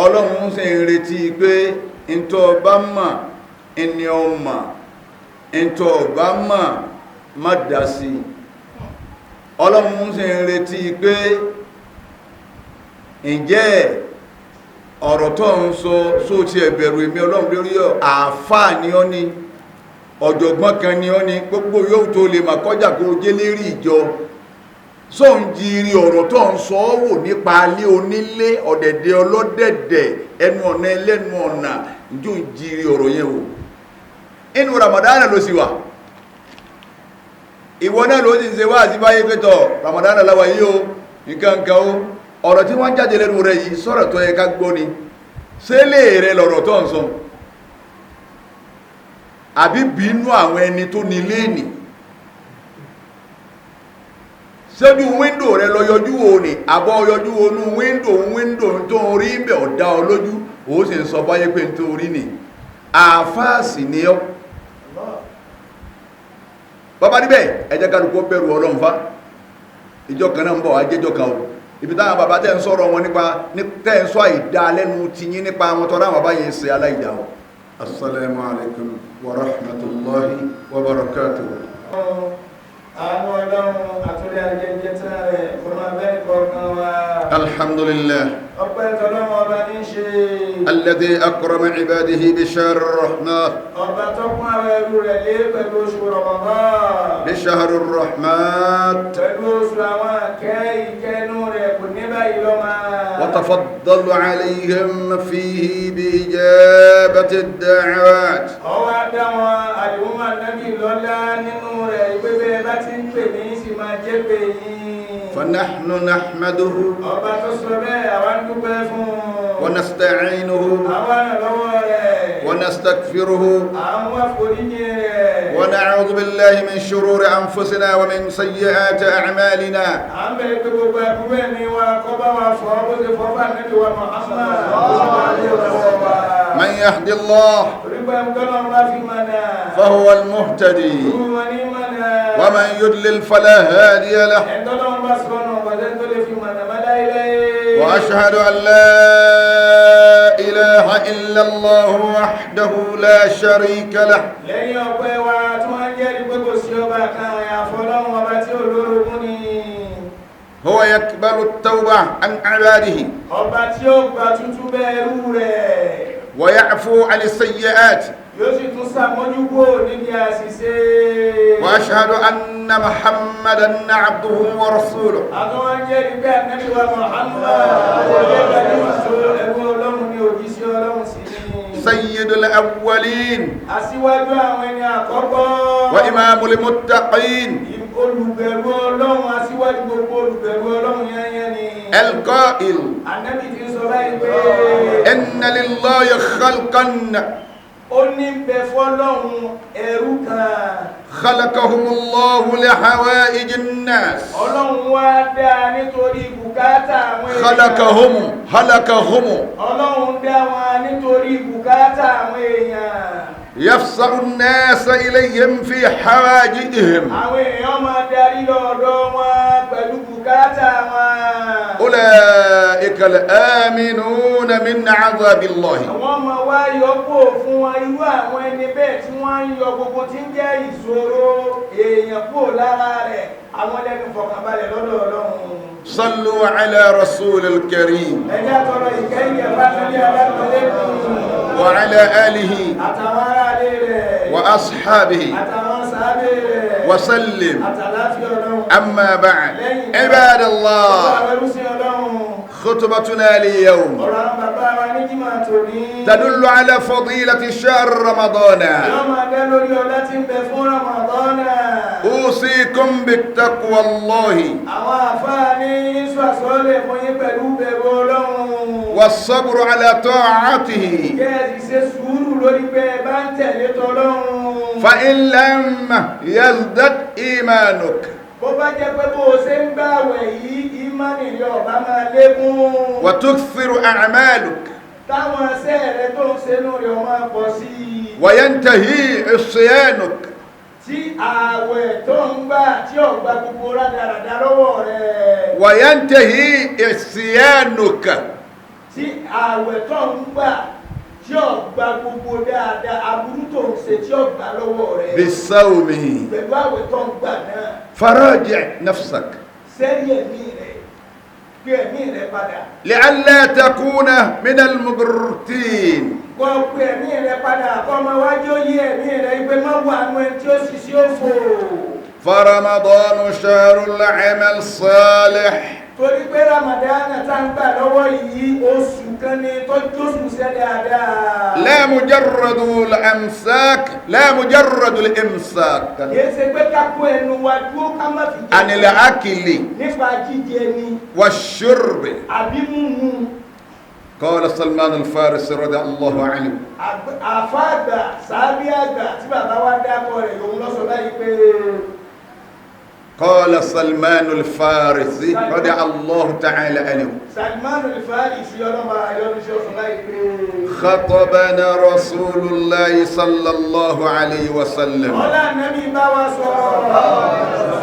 Ọlọ́run sì ń retí pé ntọ́ ọba mọ̀ ẹni ọmọ, ntọ́ ọba mọ̀ má dá sí. Ọlọ́run sì ń retí pé ǹjẹ́ ọ̀rọ̀ tó ń sọ só ti ẹ̀bẹ̀rù èmi Ọlọ́run lórí ọ̀. Àáfàá ni ọ́ ní, ọ̀jọ̀gbọ́n kan ni ọ́ ní, gbogbo yóò tó lè mà kọjá kó jẹ́ lérí ìjọ só ń jírí ọ̀rọ̀ tó ń sọ ọ́ wò nípa alé onílé, ọ̀dẹ̀dẹ̀ ọlọ́dẹ̀dẹ̀, ẹnu ọ̀nà ẹlẹ́nu ọ̀nà, njó ń jírí ọ̀rọ̀ yẹn wò. Inú Ramadan ló sì wà, ìwọ náà ló sì ń ṣe wá àti báyé pẹ́tọ̀ Ramadan láwa yìí o, nǹkan nǹkan o, ọ̀rọ̀ tí wọ́n jáde lẹ́nu rẹ̀ yìí sọ̀rọ̀ tó yẹ ká gbọ́ ni? Ṣé lè rẹ lọ̀rọ̀ tó ń sọ, àbí bínú àwọn ẹni tó ní léènì? Sójú wíńdò rẹ lọ yọjú wo ni, àbọ̀ yọjú wo nú wíńdò? Wíńdò tó ń rí bẹ̀ ọ̀dá ọ lójú, ó sì ń sọ báyé pé tó rí ni. Àfáàsì ni ọ́ bàbá níbẹ̀. Ẹ jẹ́ kálukú bẹ̀rù Ọlọ́run fa. Ìjọ kan náà ń bọ̀ wá jẹ́jọ́ kan o. Ibi táwọn bàbá tẹ́ ń sọ̀rọ̀ wọn nípa tẹ́ ń sọ àìdá lẹ́nu tiyín nípa wọn tọ́ra, àwọn bàbá yẹn ṣe aláìdá o. Assalamu alaikum wa rahmatullahi wa barakatuh. Àánú Ọlọ́run àtúndì àjẹjẹ tán rẹ̀ kó máa bẹ́ẹ̀ kọ̀ọ̀kan wa. Alhamdulillah. Ọpẹ́ tọ́lọ́run ọba ní ṣe. الذي أكرم عباده بشهر الرحمن. Ọba tó kún àwọn ẹrú rẹ̀ lé pẹ̀lú oṣù Ramadan. بشهر الرحمن. Pẹ̀lú oṣù àwọn akẹ́ ìkẹnu rẹ̀ kò ní báyìí lọ́mọ. وتفضل عليهم فيه بإجابة الدعوات. Ọwọ́ adá wọn àdìgún ànábì lọ́lá nínú rẹ̀ ìpé bẹ́ẹ̀ bá ti ń pè ní sì máa jẹ́ pé yín. فنحن نحمده. Ọba tó sọ bẹ́ẹ̀, àwa ń dúpẹ́ fún un. ونستعينه. Àwa ràn lọ́wọ́ rẹ̀. ونستغفره. À ń wá foríjì rẹ̀. ونعوذ بالله من شرور أنفسنا ومن سيئات أعمالنا. À ń bẹ̀rẹ̀ pé gbogbo ẹ̀kú ẹ̀mí wa kọ́ bá wa fọ́ bó ṣe fọ́ bá níbi wa Muhammad. من يهدي الله Torí pé ẹni tọ́lọ́ bá fi mọ̀nà. فهو المهتدي. Irú wọn ní mọ̀nà. ومن يضلل فلا هادي له. Ẹni tọ́lọ́ bá sọnù ọ̀gbọ̀dẹ́ tó lè fi mọ̀nà má láéláé. وأشهد أن لا إله إلا الله وحده لا شريك له. Lẹ́yìn ọpẹ́ wa tí wọ́n ń jẹ́rìí pé kò sí ọba kan àyàfọ́ Ọlọ́run ọba tí ò lórogún ni. هو يقبل التوبة عن عباده. Ọba tí ó gba tútú bẹ́ẹ̀ ẹrú rẹ̀. ويعفو عن السيئات. Yóò sì tún ṣàmójúkúrò níbi àṣìṣe. وأشهد أن محمدا عبده ورسوله. Àwọn wọn jẹ́rìí pé ànábì wa Muhammad ẹrú Ọlọ́run ni, òjíṣẹ́ Ọlọ́run sì ni. سيد الأولين. Aṣíwájú àwọn ẹni àkọ́kọ́. وإمام المتقين. Olùbẹ̀rù Ọlọ́run, aṣíwájú gbogbo olùbẹ̀rù Ọlọ́run yányán ni. القائل: Ànábì ti sọ báyìí pé إن لله خلقا ó ní bẹ fọ́lọ́run ẹrú kan. خلقهم الله لحوائج الناس. Ọlọ́run wá dá nítorí bùkátà àwọn èèyàn. خلقهم خلقهم. Ọlọ́run dá wọn nítorí bùkátà àwọn èèyàn. يفزع الناس إليهم في حوائجهم. Àwọn èèyàn máa darí lọ́dọ̀ wọn pẹ̀lú bùkátà wọn. أولئك الآمنون من عذاب الله. Àwọn ọmọ wa yọ kó fún wọn, irú àwọn ẹni bẹ́ẹ̀ tí wọ́n ń yọ gbogbo tí ń jẹ́ ìṣòro èèyàn kó lára rẹ̀, àwọn lẹ́nu fọkànbalẹ̀ lọ́dọ̀ Ọlọ́run. صلوا على رسول الكريم. Ẹjẹ́ àtọrọ ìkẹyìn ẹ̀fà nílé alákọ̀ọ́lẹ́kùn. وعلى آله Àtàwọn aráalé rẹ̀. وأصحابه Àtàwọn sábẹ́ rẹ̀. وسلم. Àtàláfíà Ọlọ́run. أما بعد، عباد الله، Àwọn ẹrúsìn Ọlọ́run. خطبتنا اليوم Ọ̀rọ̀ àwọn bàbá wa ní jímọ̀ tòní. تدل على فضيلة شهر رمضان. Yọ́ máa dá lórí ọlá tí ń bẹ fún Ramadana. أوصيكم بالتقوى الله. Àwọn àfáà ní sọ àsọ́lẹ̀ fún yín pẹ̀lú bẹ̀rù Ọlọ́run. والصبر على طاعته. Kẹ́ ẹ sì ṣe sùúrù lórí pé ẹ bá ń tẹ̀lé tọlọ́run. فإن لم يزدد إيمانك Bó bá jẹ́ pé bó o ṣe ń gbààwẹ̀ yìí, ìmánì rẹ ọ̀bá máa lékún. وتكثر أعمالك Táwọn ẹsẹ̀ rẹ tó ń ṣe nù rẹ̀ ọ máa pọ̀ sí i. وينتهي عصيانك Tí ààwẹ̀ tó ń gbà tí ò gba gbogbo rádaràda lọ́wọ́ rẹ̀. وينتهي عصيانك. Tí Tí ààwẹ̀ tó ń gbà tí ó gba gbogbo dáadáa aburú tó ń ṣe tí ó gbà lọ́wọ́ rẹ̀ بالصوم pẹ̀lú ààwẹ̀ tó ń gbà náà فراجع نفسك sẹ́rí ẹ̀mí rẹ̀ gbé ẹ̀mí rẹ̀ padà لئلا تكون من المجرتين kọ́ pé ẹ̀mí rẹ̀ padà kọ́ ọmọ wájú ó yí ẹ̀mí rẹ̀ pé má wà nù ẹni tí ó sì sí òfò. فرمضان شهر العمل الصالح Torí pé Ramadan tá ń gbà lọ́wọ́ yìí oṣù kan ni tọ́jú oṣù ṣẹ́ dáadáa. لا مجرد الامساك لا مجرد الامساك Kìí ṣe pé ká kó ẹnu wa dúró ká má fi عن الاكل nípa jíjẹ ni والشرب. Àbí mímu. قال سلمان الفارسي رضي الله عنه Àfá àgbà sàábí àgbà tí bàbá wa dákọ rẹ̀ òun ló sọ báyìí pé قال سلمان الفارسي رضي الله تعالى عنه Salman al-Farisi ọlọ́mọ ayọ́nu sí ọ̀sán báyìí pé خطبنا رسول الله صلى الله عليه وسلم ọlá nàbí bá wa sọ̀rọ̀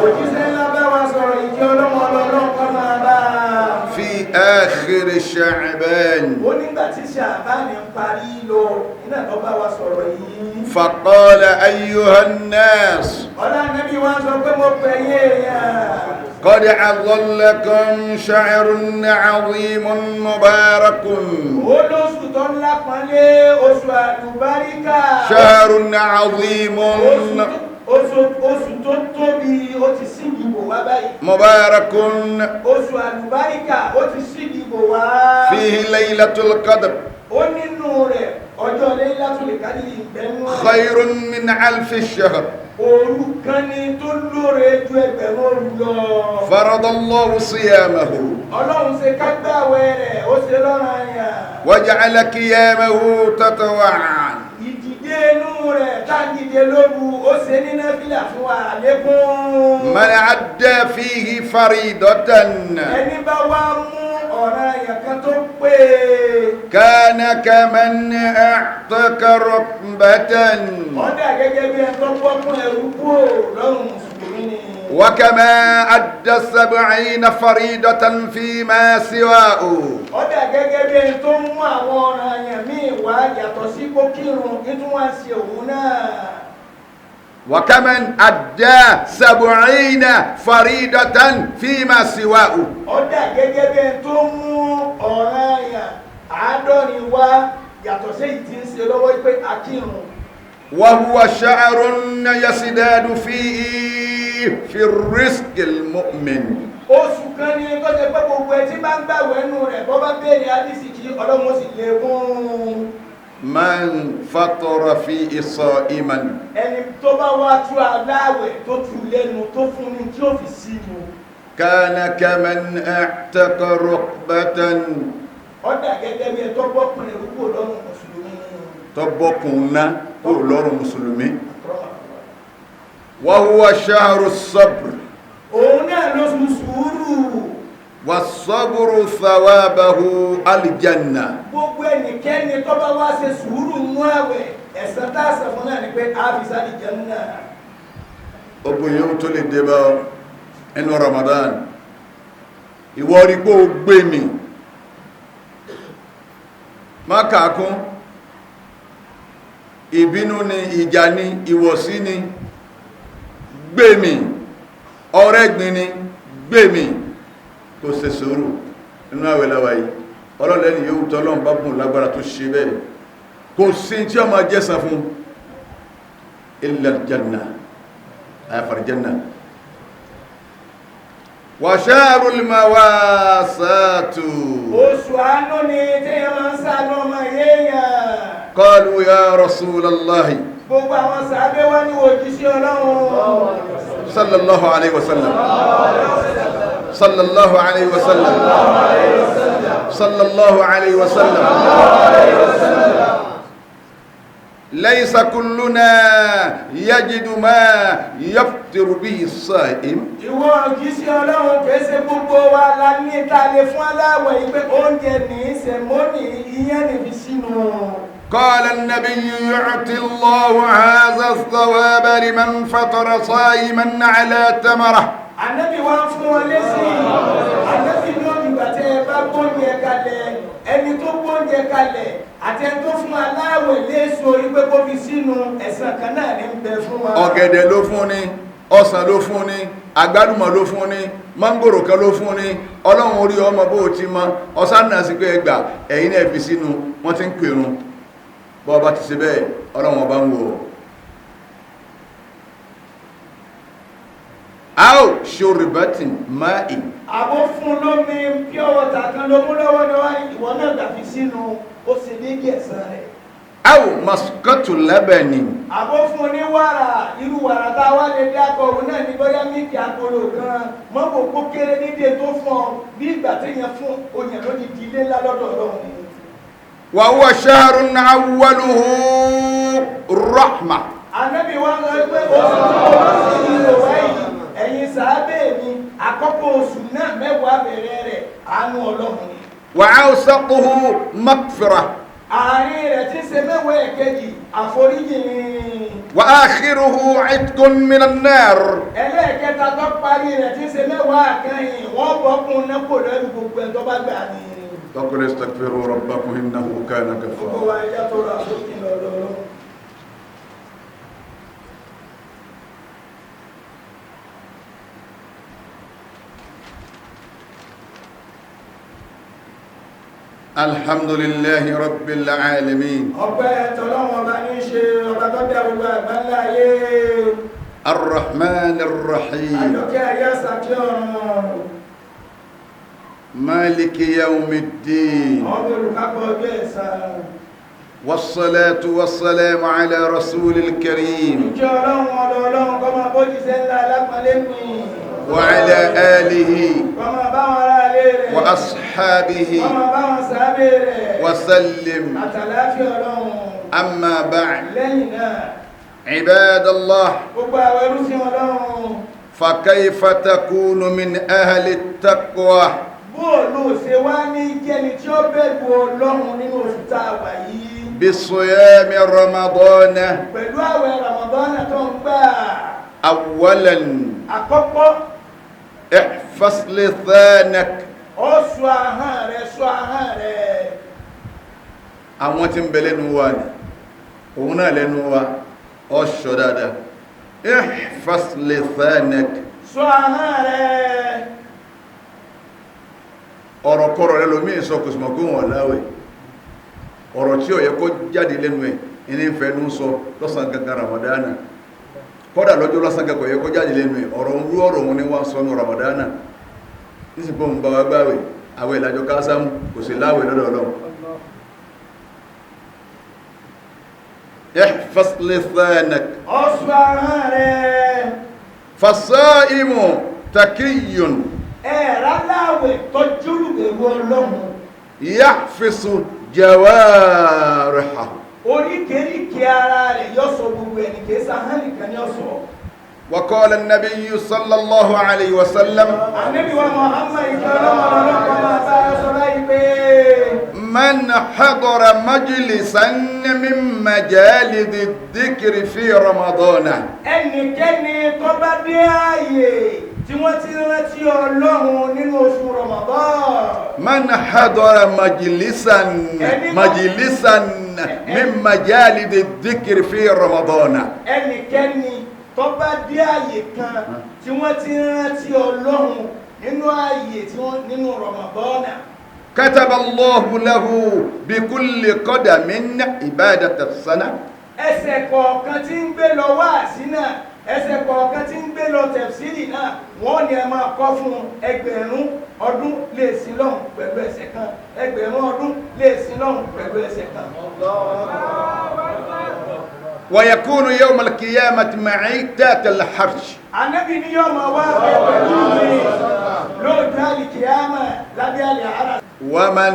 òjíṣẹ́ ńlá bá wa sọ̀rọ̀ ìjẹ́ ọlọ́mọ ọlọ́run kọ́ máa bá a. في آخر شعبان Ó nígbà tí Ṣàbáàní ń parí lọ iná tó bá wa sọ̀rọ̀ yìí. فقال أيها الناس Ọlá nàbí wa sọ pé mo pè yé èèyàn. قد أظلكم شعر عظيم مبارك Ó lóṣù tó ńlá pọ́nlé oṣù àlùbáríkà. شهر عظيم Oṣù tó tóbi ó ti sí ìdìbò wá báyìí. مبارك Oṣù àlùbáríkà ó ti sí ìdìbò wá. فيه ليلة القدر Ó nínú rẹ̀ ọjọ́ Laylatul Qadr ìbẹ́nu rẹ̀. خير من ألف شهر Òru kan ni tó lóore ju ẹgbẹ̀rún òru lọ. فرض الله صيامه Ọlọ́run ṣe kágbáwẹ̀ rẹ̀ ó ṣe lọ́ranyàn. وجعل قيامه تطوعا Ìdìde inú rẹ̀ táǹdìde lóru ó ṣe ní náfìlà fún wa àlékún. من عدى فيه فريضة Ẹni bá wá mú ọ̀ranyàn kan tó pé كان كمن اعتق ركبة ọ̀dà gẹ́gẹ́ bí ẹni tó bọ́ fún ẹrú kúrò lọ́rùn mùsùlùmí ni. وكما أدى 70 فريضة فيما سواه Ọ̀dà gẹ́gẹ́ bí ẹni tó mú àwọn ọ̀ranyàn míì wá yàtọ̀ sí kó kírun nítorí wọ́n ṣe òun náà. وكمن أدى 70 فريضة فيما سواه Ọ̀dà gẹ́gẹ́ bí ẹni tó mú ọ̀ranyàn 70 wá yàtọ̀ sí èyí tí ń ṣe lọ́wọ́ pé akírun. وهو شعر يسداد فيه في الرزق المؤمن Oṣù kan ni tó ṣe pé gbogbo ẹ tí bá ń gbàwẹ̀ nù rẹ̀ bọ́ bá béèrè àdìsí kí Ọlọ́run ó sì lè kún. من فطر فيه صائما Ẹni tó bá wá tú aláwẹ̀ tó tú lẹ́nu tó fún ni tí ó fi sínú. كان كمن اعتق ركبة Ọ̀dà gẹ́gẹ́ bí ẹ tó bọ́kùn ẹrú kúrò lọ́rùn mùsùlùmí. Tọ́bọ̀kùn ná kúrò lọ́rùn mùsùlùmí. وهو شهر الصبر Òun náà lóṣù sùúrù. والصبر ثوابه الجنة. Gbogbo ẹnikẹ́ni tó bá wá ṣe sùúrù nú àwẹ̀ ẹ̀san tá a san fún náà ni pé a fi sáré jẹun náà. Ogun yóò tó lè dé bá ọ nínú Ramadan ìwọ rí pé ó gbé mi má kàákún ìbínú ni ìjà ni ìwọ̀sí ni gbé mi ọ̀rẹ́gbin ni gbé mi kò ṣe sùúrù nínú àwẹ̀ láwà yìí ọlọ́lẹ́ni yóò tọ́lọ́n bá bùn lágbára tó ṣe bẹ́ẹ̀ kò sí tí ọmọ jẹ́sàn fún illa aljanna àyàfàrí janna wa shahrul mawasatu. Oṣù àánú ni téèyàn máa ń ṣàánú ọmọ yéèyàn. Qalu ya rasulallahi. Gbogbo àwọn sàábé wá ní òjíṣẹ́ Ọlọ́run. Sallallahu alayhi wa sallam, sallallahu alayhi wa sallam, sallallahu alayhi wa sallam, laysa kulluna yajidu ma yaftiru bihi as-sa'im. Ìwọ òjíṣẹ́ Ọlọ́run kìí ṣe gbogbo wa la ní ta lè fún aláwẹ̀ yìí pé oúnjẹ ní sẹ̀mọ́nì iyán ní fi sínú. قال النبي يعطي الله هذا الثواب لمن فطر صائما على تمره. Ànábì wa ń fún wọn lésì. Ànábì ní òdìgbà tẹ́ ẹ bá bá gbóúnjẹ kalẹ̀, ẹni tó gbóúnjẹ kalẹ̀ àti ẹni tó fún aláwẹ̀ léṣo wípé kó fi sínú, ẹ̀san kan náà ní ń bẹ fún wa. Ọ̀gẹ̀dẹ̀ ló fún ni, ọsàn ló fún ni, àgbálùmọ̀ ló fún ni, mángòrò kan ló fún ni. Ọlọ́run orí ọmọ bó o ti mọ ọsán náà sí pé ẹgbà ẹ̀yin náà fi sínú, wọ́n ti ń pèrún. Bọ́ ọba ti ṣe bẹ́ẹ̀, Ọlọ́run ọba ń wò ó. A ó ṣòrìbẹ́tì máì. Àbó fún lómi pure water kan ló mú lọ́wọ́ ni wá ìwọ náà gbà fi sínú, ó sì ní kí ẹ̀san rẹ̀. A ó masikọ́tù lẹ́bẹ̀ẹ́ni. Àbó fún ní wàrà, irú wàrà tá a wá lè dákọ̀ òun náà ní bóyá mílíkì agolo kan mọ́wò kó kéré nídìí tó fún ọ, bí ìgbà téèyàn fún oyè lódì di ilé ńlá lọ́dọ̀ Ọlọ́run ni. Wa huwa shahrun awwaluhu rahma. Ànábì wa sọ pé oṣù tó wá sí ìlú wáyé, ẹ̀yin sàábẹ̀ mi, àkọ́kọ́ oṣù náà 10 bẹ̀rẹ̀ rẹ̀ àánú Ọlọ́run ni. Wa awsatuhu maghfirah. Àárín rẹ̀ tí ń ṣe 10 ẹ̀kejì àforíjì ni. Wa akhiruhu itqun minan nar. Ẹlẹ́ẹ̀kẹta tó parí rẹ̀ tí ń ṣe 10 àkẹyìn, wọ́n bọ́kun náà kò lẹ́rù gbogbo ẹ̀ tó bá gbà ní. Taqul istaghfiru rabbakum innahu kana Gbogbo ghaffara. wa ẹja tó ra sókè lọ́dọọlọ́. Alhamdulillahi rabbil alamin. Ọpẹ́ tọ́lọ́wọ́n ọba ní í ṣe ọba tó dá gbogbo àgbáńlá ayé. Arrahman arrahim. Àjọkẹ́ ayé àsàkí ọ̀run. Maliki yawmiddin. Àwọn olùkápọ̀ ọjọ́ ẹ̀san. Wassalatu wassalamu ala rasulil karim. Ìjọ Ọlọ́run ọlọ́ Ọlọ́run kó máa bójúṣe ńlá alápọ̀nlé mi. Wa ala alihi. Kó máa bá wọn ará ilé rẹ̀. Wa ashabihi. Kó máa bá wọn sàábé rẹ̀. Wa sallim. Àtàláfíà Ọlọ́run. Amma ba'd. Lẹ́yìn náà. Ibadallah. Gbogbo àwọn ẹrúsìn Ọlọ́run. Fa kayfa takunu min ahli taqwa. Bóòlù ṣe wá ní jẹ́ni tí ó bẹ̀rù Ọlọ́run nínú oṣù tá a wà yìí. Bisiyami Ramadan. Pẹ̀lú àwẹ̀ Ramadan tó ń gbà. Awwalan. Àkọ́kọ́. Ihfaz lisanak. Ó ṣọ́ ahọ́n rẹ̀, ṣọ́ ahọ́n rẹ̀. Àwọn tí ń bẹ lẹ́nu wa ni, òun náà lẹ́nu wa, ó ṣọ́ dáadáa. Ihfaz lisanak. Ṣọ́ ahọ́n rẹ̀. Ọ̀rọ̀ kọ̀rọ̀ rẹ̀ lómi ìsọ kò sì mọ̀ pé wọ́n láwẹ̀. Ọ̀rọ̀ tí ó yẹ kó jáde lẹ́nu ẹ̀ ní ìfẹ́ ló ń sọ lọ́sàn gangan Ramadana. Kọ́dà lọ́jọ́ lọ́sàn gangan kò yẹ kó jáde lẹ́nu ẹ̀, ọ̀rọ̀ ń rú ọ̀rọ̀ òun ni wọ́n sọ ní Ramadana. Nísìnyí ń bá wa gbáwẹ̀, àwẹ̀ ìlàjọ kásámù kò sí láwẹ̀ lọ́dọ̀ Ọlọ́run. Ihfaz lisanak. Ó ṣọ́ ahọ́n rẹ̀. Fasaimu takiyyun. Ẹ̀rá láwẹ̀ tọ́jú olùbẹ̀rù Ọlọ́run. Yahfizu jawarihahu. Oríkèéríkèé ara rẹ̀ yóò sọ gbogbo ẹni kìí sáhán nìkan ni ó sọ. Wa qala an-nabiyyu sallallahu alayhi wa sallam. Ànábì wa Muhammad ìjọ ọlọ́run ọlọ́run máa bá a sọ báyìí pé. Man hadara majlisan min majalidi dhikri fi Ramadana. Ẹnikẹ́ni tó bá dé ààyè tí wọ́n ti rántí Ọlọ́run nínú oṣù Ramadan. Man hadara majlisan majlisan min majalidi dhikri fi Ramadana. Ẹnikẹ́ni tó bá dé ààyè kan tí wọ́n ti rántí Ọlọ́run nínú ààyè tí wọ́n nínú Ramadan. Kataba Allahu lahu bi kulli qadamin ibadata sana. Ẹsẹ̀ kọ̀ọ̀kan tí ń gbé lọ wáàsí náà, ẹsẹ̀ kọ̀ọ̀kan tí ń gbé lọ tẹ̀fsírì náà, wọ́n ní ẹ máa kọ́ fún 1000 ọdún lè sin lọ́hùn pẹ̀lú ẹsẹ̀ kan, 1000 ọdún lè sin lọ́hùn pẹ̀lú ẹsẹ̀ kan. Wa yakunu yawma al-qiyamati ma'i tahta al-arsh. Ànábì ní yóò máa wá pẹ̀lú mi lóòjọ́ àlìkìyámà lábẹ́ àlè àrà. Wa man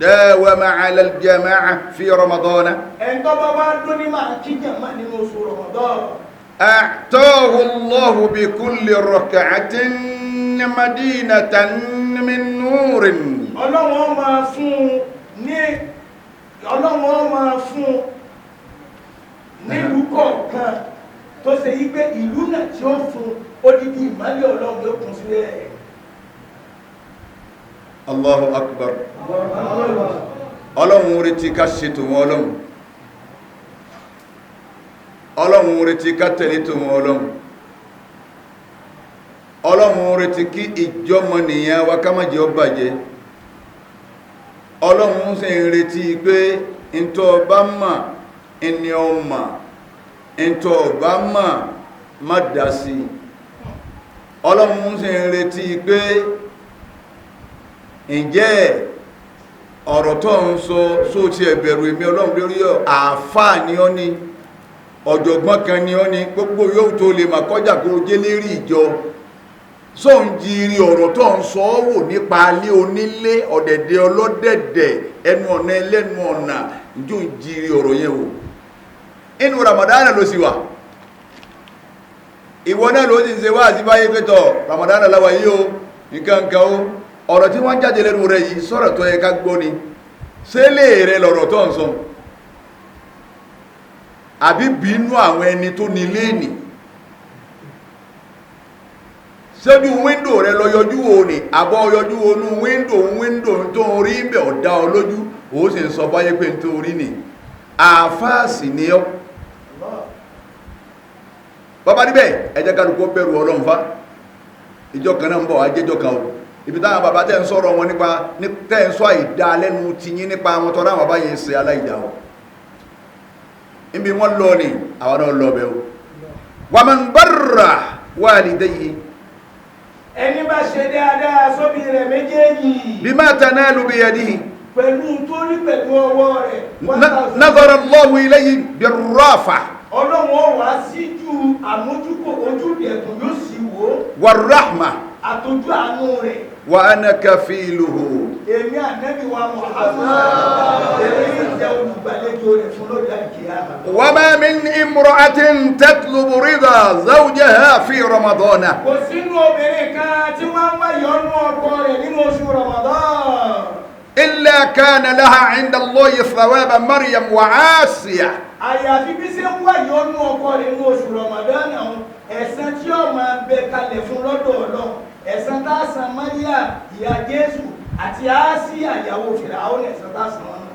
dawama ala al-jama'a fi Ramadan. Ẹni tó bá wá dún ní máa kí jàmá nínú oṣù Ramadan. أعطاه الله بكل ركعة مدينة من نور. Ọlọ́run ó máa fún ní, Ọlọ́run ó máa fún nílùú kọ̀ọ̀kan tó ṣe yí pé ìlú náà tí ó fún odidi ìmọ́lẹ̀ Ọlọ́run ló kún sílẹ̀. Allahu akbar. Ọlọ́run retí ká ṣètò wọn. Ọlọ́run, Ọlọ́run retí ká tẹ̀lé tó wọn. Ọlọ́run, Ọlọ́run retí kí ìjọmọnìyàn wa ká má jẹ́ ó bàjẹ́. Ọlọ́run sì ń retí pé ntọ́ ọba mà ẹni ọmọ, ntọ́ ọba mà má dá sí. Ọlọ́run sì ń retí pé ǹjẹ́ ọ̀rọ̀ tó ń sọ só ti ẹ̀bẹ̀rù èmi Ọlọ́run lórí ọ̀? Àáfàá ni ọ́ ní, ọ̀jọ̀gbọ́n kan ni ọ́ ní, gbogbo yóò tó lè mà kọjá kó jẹ́ lérí ìjọ sọ ń jírí ọ̀rọ̀ tó ń sọ ọ́ wò nípa alé onílé, ọ̀dẹ̀dẹ̀ ọlọ́dẹ̀dẹ̀, ẹnu ọ̀nà ẹlẹ́nu ọ̀nà. Njó ń jírí ọ̀rọ̀ yẹn wò? Inú Ramadan ló sì wà, ìwọ náà ló sì ń ṣe wá àti báyé pẹ́tọ̀ Ramadan láwa yìí o, nǹkan nǹkan o. Ọ̀rọ̀ tí wọ́n jáde lẹ́nu rẹ̀ yìí, sọ̀rọ̀ tó yẹ ká gbọ́ ni? Ṣé lè rẹ lọ̀rọ̀ tó ń sọ, àbí bínú àwọn ẹni tó ní léènì sójú wíńdò rẹ lọ yọjú wo ni, àbọ̀ yọjú wo nú wíńdò? Wíńdò tó ń rí bẹ̀ ọ̀dá ọ lójú, ó sì ń sọ báyé pé tó rí ni. Àfáàsì ni ọ́ bàbá níbẹ̀. Ẹ jẹ́ kálukú bẹ̀rù Ọlọ́run fa. Ìjọ kan náà ń bọ̀, ajẹ́jọ́ kan o. Ibi táwọn bàbá tẹ́ ń sọ̀rọ̀ wọn nípa tẹ́ ń sọ àìdá lẹ́nu tiyín nípa wọn tọ́ra, àwọn bàbá yẹn ṣe aláìdá o. Níbi wọ́n lọ ni àwọn náà lọ bẹ̀ o. Waman barra walidayhi Ẹni bá ṣe dáadáa sóbí rẹ̀ méjèèjì bima tanalu biyadihi pẹ̀lú torí pẹ̀lú ọwọ́ rẹ̀, 1,000. Nazara Allahu ilayhi birrafa Ọlọ́run ó wá síjú àmójúkò ojú ìdẹ̀kùn, yóò sì wò ó warahma àtọ́jú àánú rẹ̀. Wa ana kafiluhu. Èmi Ànábì wa Muhammad, èmi ń jẹ́ olùgbàlejò rẹ̀ fún lóde àkìyàmà. وما من امرأة تطلب رضا زوجها في رمضان Kò sínú obìnrin kan tí wọ́n ń wá ìyọ́nú ọkọ rẹ̀ nínú oṣù Ramadan إلا كان لها عند الله ثواب مريم وعاسية. Àyàfi bí ṣe ń wá ìyọ́nú ọkọ rẹ̀ nínú oṣù Ramadan àwọn, ẹ̀san tí ó máa bẹ kalẹ̀ fún lọ́dọ̀ Ọlọ́run, ẹ̀san tá a san Maria ìyá Jésù àti Àsíyà ìyàwó Fìràwọ́n, ẹ̀san tá a san wọn náà.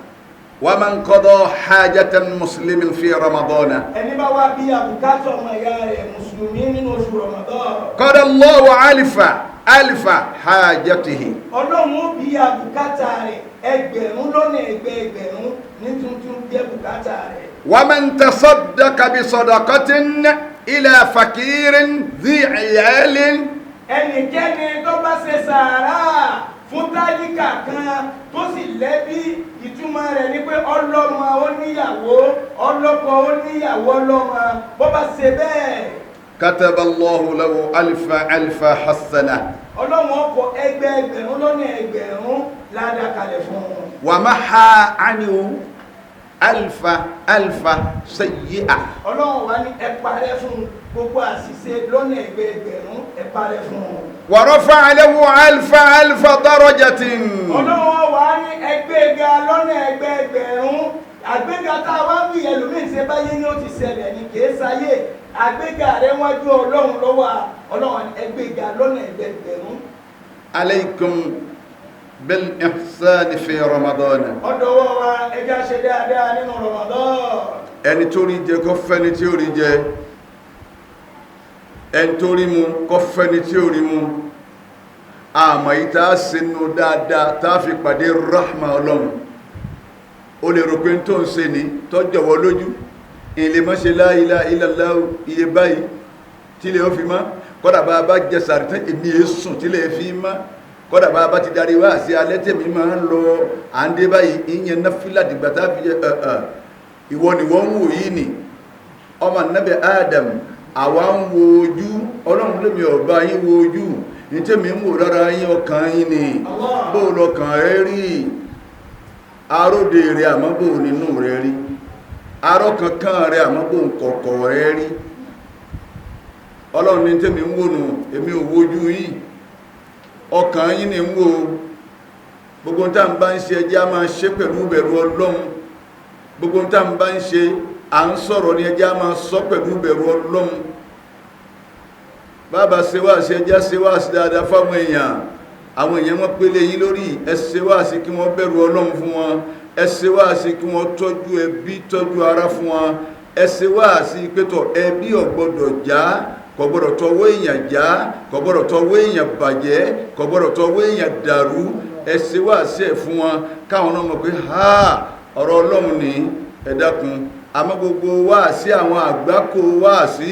ومن قضى حاجة مسلم في رمضان Ẹni bá wá bí àbùkátà ọmọ ìyá rẹ̀ mùsùlùmí nínú oṣù Ramadan, قضى الله ألف ألف حاجته. Ọlọ́run ó bí àbùkátà rẹ̀ ẹgbẹ̀rún lọ́nà ẹgbẹ̀ẹgbẹ̀rún ní tuntun bí àbùkátà rẹ̀. ومن تصدق بصدقة إلى فقير ذي عيال Ẹnikẹ́ni tó bá ṣe sàárà fún tálíkà kan tó sì lẹ́bí, ìtumọ̀ rẹ̀ ni pé ọlọ́mọ, ó níyàwó, ọlọ́kọ, ó níyàwó, ọlọ́mọ, bó bá ṣe bẹ́ẹ̀, كتب الله له ألف ألف حسنة. Ọlọ́run ó kọ ẹgbẹẹgbẹ̀rún lọ́nà ẹgbẹ̀rún ládàá kalẹ̀ fún un. ومحى عنه ألف ألف سيئة. Ọlọ́run wá ní ẹ parẹ́ fún un, gbogbo àṣìṣe lọ́nà ẹgbẹẹgbẹ̀rún, ẹ parẹ́ fún un. ورفع له ألف ألف درجة. Ọlọ́run wá ní ẹgbẹ́ga lọ́nà ẹgbẹẹgbẹ̀rún. Àgbéga tá a wá ń wí, ẹlòmíín ṣe báyé ni ó ti ṣẹlẹ̀ ní kìí sáyé. Àgbéga rẹ wájú Ọlọ́run lọ́wọ́. Ọlọ́run ẹgbẹ́ga lọ́nà ẹgbẹẹgbẹ̀rún. عليكم بالإحسان في رمضان. Ọ̀dọ̀wọ́ wa, ẹja ṣe dáadáa nínú Ramadan. Ẹni tó rí jẹ, kó fẹ́ni tí ó rí jẹ. Ẹni tó rí mu, kó fẹ́ni tí ó rí mu. Àmọ́ yìí tá a sinú dáadáa tá a fi pàdé rahma Ọlọ́run, ó lè rò pé n tó ń ṣe ní tọ́jọ̀wọ́ lójú ìlè mọ́ ṣe la ilaha illallah iye báyìí tí lè ó fi mọ́. Kọ́dà bá a bá jẹ sàrí tán, èmi è sùn tí lè fi mọ́. Kọ́dà bá a bá ti darí wá sí alẹ́, tèmi máa ń lọ à ń dé báyìí, ìyẹn náfìlà dìgbà tá a fi jẹ. Ìwọ ni wọ́n ń wò yìí ni ọmọ Nábì Adam, àwa ń wo ojú. Ọlọ́run lèmi ọba yín wo ojú ní tèmi ń wò lára yín, ọkàn yín ni. Allah. Bó lọkàn rẹ rí aróde rẹ, àmọ́ bó nínú rẹ rí arọ́ kankan rẹ, àmọ́ bó kọ̀kọ̀ rẹ rí. Ọlọ́run ní tèmi ń wò nù, èmi ò wojú yín, ọkàn yín ni ń wò. Gbogbo tá ń bá ń ṣe, ẹjẹ́ á máa ṣe pẹ̀lú ìbẹ̀rù Ọlọ́run. Gbogbo tá ń bá ń ṣe, à ń sọ̀rọ̀ ní, ẹjẹ́ á máa sọ pẹ̀lú ìbẹ̀rù Ọlọ́run. Bàbá ṣe wá ṣe, ẹjẹ́ ṣe wá sí dáadáa fáwọn èèyàn. Àwọn èèyàn wọn pélé yín lórí. Ẹ ṣe wáàsí kí wọ́n bẹ̀rù Ọlọ́run fún wọn. Ẹ ṣe wáàsí kí wọ́n tọ́jú ẹbí, tọ́jú ara fún wọn. Ẹ ṣe wáàsí pétọ̀ ẹbí ò gbọ́dọ̀ já, kò gbọ́dọ̀ tọwọ́ èèyàn já, kò gbọ́dọ̀ tọwọ́ èèyàn bàjẹ́, kò gbọ́dọ̀ tọwọ́ èèyàn dàrú. Ẹ ṣe wáàsí ẹ̀ fún wọn káwọn náà mọ̀ pé ha, ọ̀rọ̀ Ọlọ́run ní. Ẹ dákun, àmọ́ gbogbo wáàsí àwọn àgbákò wáàsí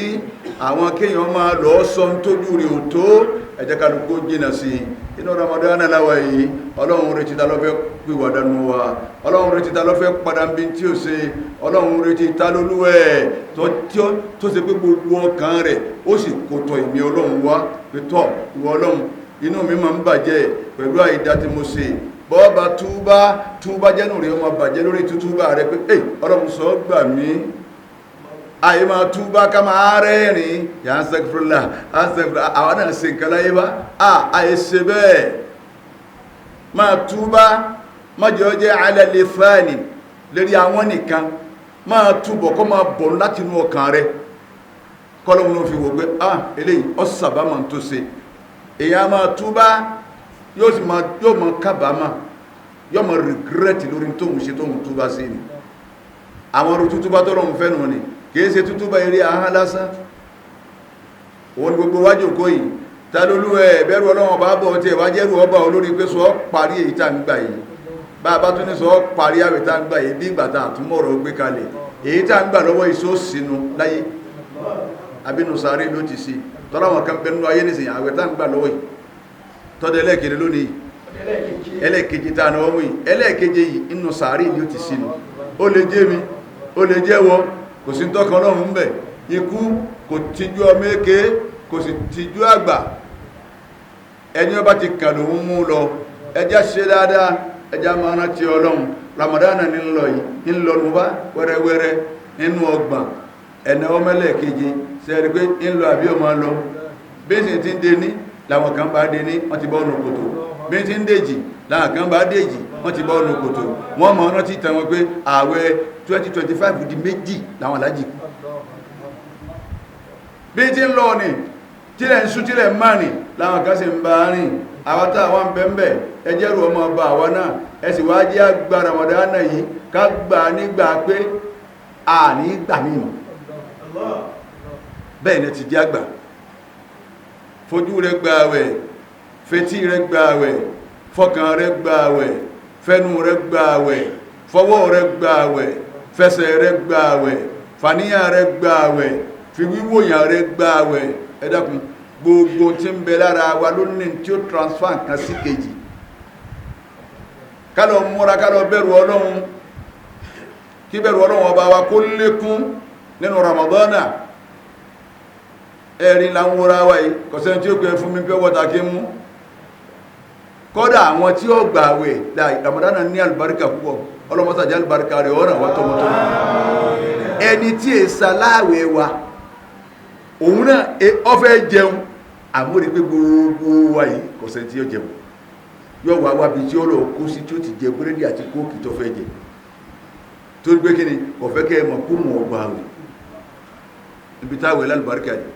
àwọn kéèyàn máa lọ sọ ń tójú rí ò tó, ẹ jẹ́ kálukú jìnà sí i. Inú Ramadan láwa yìí, Ọlọ́run retí ta ló fẹ́ pìwàdà nù wa, Ọlọ́run retí ta ló fẹ́ padà bí tí ó ṣe, Ọlọ́run retí ta lólúwẹ̀ tó ṣe pé gbogbo ọkàn rẹ̀ ó sì kó tọ ìmí Ọlọ́run wá pé tọ́ ìwọ Ọlọ́run, inú mi máa ń bàjẹ́ pẹ̀lú àìdá tí mo ṣe. Bọ́ọ̀bà túbá túbá jẹ́nu rẹ̀ ọmọ bàjẹ́ lórí tútúbà rẹ̀ pé ẹ Ọlọ́run sọ gbà mí. Àyè máa túbá ká máa rẹ́rìn yà á sẹ́kúrúlà á sẹ́kúrúlà, àwọn náà ṣe nǹkan láyé bá àyè ṣe bẹ́ẹ̀. Máa túbá mọ́jọ́ jẹ́ alẹ́ fáàní lérí àwọn nìkan, máa túbọ̀ kọ́ máa bọ̀ láti inú ọkàn rẹ̀, kọ́lọ́hún ló fi wò pé ah eléyìí ọ̀sàbámọ̀ tó ṣe. Èyàn máa túbá yóò sì máa yóò máa kábàámà, yóò máa regret lórí tóun ṣe tóun túbá sí ni. Àwọn ọdún tútúbá tó rọrùn fẹ́ nù ni, kìí ṣe tútúbá eré ahọ́n lásán. Òun ni gbogbo wájú kó yìí ta lólú ẹ̀ bẹ̀rù Ọlọ́run ọba bọ̀ tí ẹ̀ wá jẹ́rù ọba olórí pé sọ parí èyí tá ń gbà yìí. Bá a bá tún ní sọ parí àwẹ̀ tá ń gbà yìí, bí ìgbà tá àtúmọ̀rọ̀ gbé kalẹ̀ èyí tá ń gbà lọ́wọ́ iṣó sínú láyé abínú sáré ló ti ṣe tọ́lá wọn kan bẹnu ayé nísìnyí. Àwẹ̀ tá ń gbà lọ́wọ́ yìí tọ́dẹ ẹlẹ́ẹ̀kejì lónìí, ẹlẹ́ẹ̀kejì tá a náwó mú yìí, ẹlẹ́ẹ̀kejì yìí inú sáré ni ó ti sínú. Ó lè jẹ́ mi, ó lè jẹ́ wọ, kò sí tọ́kan Ọlọ́run ń bẹ̀. Ikú kò tijú ọmọ èké, kò sì tijú àgbà. Ẹni ọba ti kàn lòun mú lọ. Ẹjá ṣe dáadáa, ẹjá máa rántí Ọlọ́run. Ramadan ní ń lọ yìí, ń lọ nùbá wẹ́rẹ́wẹ́rẹ́ nínú ọgbọ̀n ẹ̀nà ọmọlẹ́ẹ̀kejì sẹ́ẹ̀rí pé ń lọ àbí ọmọ lọ. Bí sì ti ń dé ní làwọn kan bá dé ní wọ́n ti bọ́ ọ̀nà kòtò, bí ti ń dèjì làwọn kan bá dèjì wọ́n ti bọ́ ọ̀nà kòtò. Wọ́n mọ̀ rántí tàn wọ́n pé ààwẹ̀ 2025 di méjì làwọn alájì kú. Bí ti ń lọ ní tílẹ̀ ń sún tílẹ̀ ń máa nì làwọn kan sì ń bá rìn. Àwọn tá àwọn bẹ́ẹ̀nbẹ́ ẹjẹ́rù ọmọ ọba àwa náà, ẹ sì wá jẹ́ àgbà Ramadan yìí ká gbà nígbà pé a ní gbà mí mọ̀. Bẹ́ẹ̀ ni ti jẹ́ àgbà. Fojú rẹ gba àwẹ̀, fetí rẹ gba àwẹ̀, fọkàn rẹ gba àwẹ̀, fẹnu rẹ gba àwẹ̀, fọwọ́ rẹ gba àwẹ̀, fẹsẹ̀ rẹ gba àwẹ̀, fàníyàn rẹ gba àwẹ̀, fi wíwòyàn rẹ gba àwẹ̀. Ẹ dákun, gbogbo tí ń bẹ lára wa ló ní tí ó transfer nǹkan sí kejì. Ká lọ múra, ká lọ bẹ̀rù Ọlọ́run, kí bẹ̀rù Ọlọ́run ọba wa kó lékún nínú Ramadana. Ẹ̀rin là ń wúra wa yìí, kọ̀sẹ́ tí ó pẹ́ fún mi pé wọ́ta kí mú. Kọ́dà àwọn tí ó gbà àwẹ̀, Ramadana ní àlùbáríkà púpọ̀, ọlọ́mọ́sàjá àlùbáríkà rẹ̀ ọ̀ràn wa tọmọtọmọ. Ẹni tí è sàláwẹ̀ wa òun náà ó fẹ́ jẹun, àmúrí pé gbogbo wa yìí kọ̀sẹ́ tí ó jẹun, yóò wá wábi tí ó lọ kó sí tí ó ti jẹ búrẹ́dì àti kóòkì tó fẹ́ jẹ, torí pé kí ni kò fẹ́ kẹ́ ẹ mọ̀ kó mọ̀ ọgbà àwẹ̀ ibi táwẹ̀ lálùbáríkà yìí.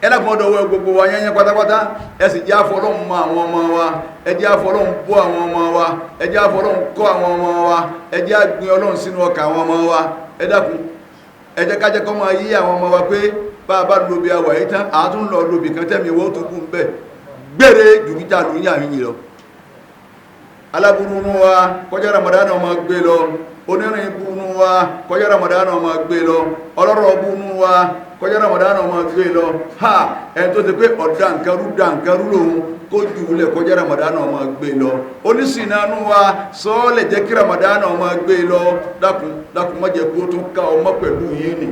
Ẹlẹ́kùn ọ̀dọ̀ gbogbo wa yẹnyẹn pátápátá, ẹ sì jẹ́ àfọlọ́hun mọ àwọn ọmọ wa, ẹ jẹ́ àfọlọ́hun bọ́ àwọn ọmọ wa, ẹ jẹ́ àfọlọ́hun kọ́ àwọn ọmọ wa, ẹ jẹ́ àgbìn Ọlọ́run sínú ọkàn àwọn ọmọ wa. Ẹ dákun, ẹ jẹ́ ká jẹ́ kó máa yí àwọn ọmọ wa pé bá a bá lobi àwà yìí tán, àá tún lọ lobi kan tẹ́mi owó tó kù ń bẹ̀ gbére jùmítà ló ń yà yín lọ. Aláburú nú wa kọjá Ramadan ọmọ gbé lọ, onírin ibú nú wa kọjá Ramadan ọmọ gbé lọ, ọlọ́rọ̀ bú nú wa kọjá Ramadan ọmọ gbé lọ. Ha, ẹni tó ti pé ọ̀dà nǹkan rú dà nǹkan rú lòun kó jùlẹ̀ kọjá Ramadan ọmọ gbé lọ. Onísìnánú wa sọ́ọ́lẹ̀ jẹ́ kí Ramadan ọmọ gbé lọ. Dákun dákun, má jẹ́ kó tún ká ọmọ pẹ̀lú yìí nì.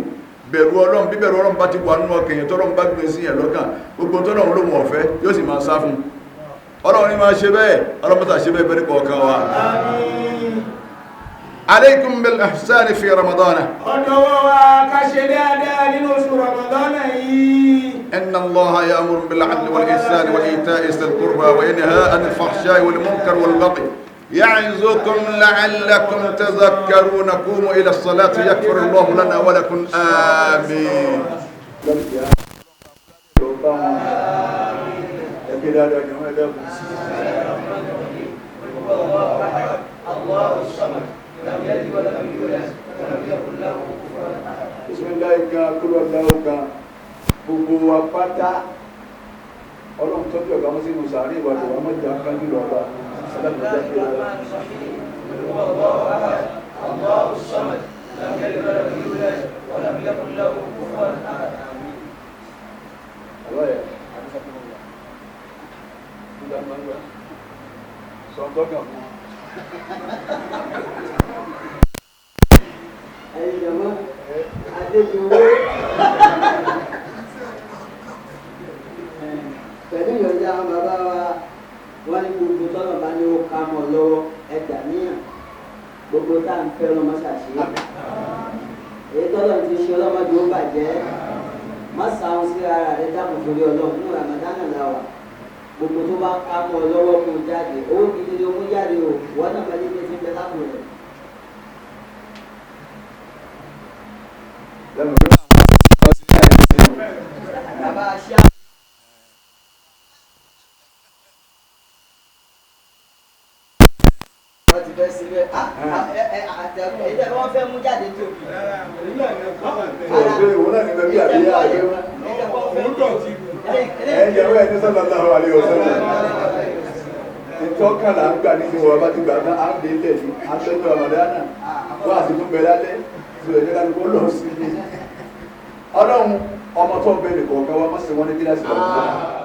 Bẹ̀rù Ọlọ́run, bí bẹ̀rù Ọlọ́run bá ti wà nínú ọkàn yẹn, tọ́lọ́run bá gbé sí yẹn lọ́kàn, gbogbo tọ́lọ́run lóhun ọ̀fẹ́ yóò sì máa sá fún un. Ọlọ́run ní máa ṣe bẹ́ẹ̀, Ọlọ́run mọ́ta ṣe bẹ́ẹ̀ bẹ́ẹ̀ kọ̀ọ̀kan wa. Alaykum bil ihsani fi Ramadan. Ọ̀dọ̀wọ́ wa ká ṣe dáadáa nínú oṣù Ramadan yìí. Inna Allaha ya'muru bil 'adli wal ihsani wa ita'i dhil qurba wa yanha 'anil fahsha'i wal munkari wal baghi ya'izukum la'allakum tadhakkaruna. Qumu ila as-salati yaghfir Allahu lana wa lakum. Amin. Ẹgbẹ́ dáadáa ni wọ́n ẹ̀dẹ́kùn. Bismillahi kan, kúrò Allahu kan, gbogbo wa pátá ọlọ́run tọ́jú ọ̀gá wọn sínú sàárè ìwádìí wa mọ́jà kájú lọ́ba. Ẹ̀yin jọ̀mọ́, Adéjọwó. Pẹ̀lú ìyọ̀nda àwọn bàbá wa, wọ́n ní gbogbo tọ́lọ̀ bá ní ó ká mọ́ lọ́wọ́ ẹ̀dà níyàn. Gbogbo tá à ń fẹ́ ọlọ́mọ ṣàṣe. Èyí tọ́lọ̀ ti ṣe ọlọ́mọdé ó bàjẹ́. Má sáwọn sí ara rẹ̀ dákun torí Ọlọ́run ní Ramadana la wà. Gbogbo tó bá ká mọ́ lọ́wọ́ kó jáde. Owó gidi ni ó mú jáde o. Wọ́n náà bá ní kí n ti bẹ lápò rẹ̀. Bàbá aṣá. Wọ́n ti fẹ́ síbẹ̀. Àtẹ̀kùn wọ́n fẹ́ mú jáde tóbi. Ìtọ́kànlá ń gbà nínú ọba ti gbà náà á ń dé ilẹ̀ ní aṣọ́jú Ramadana wọ́n àti tún bẹ lálẹ́ tí ó yẹ kó lọ sí ní. Ọlọ́run ọmọ tó ń bẹ nìkan kan wá má ṣe wọ́n ní kíláàsì lọ́wọ́.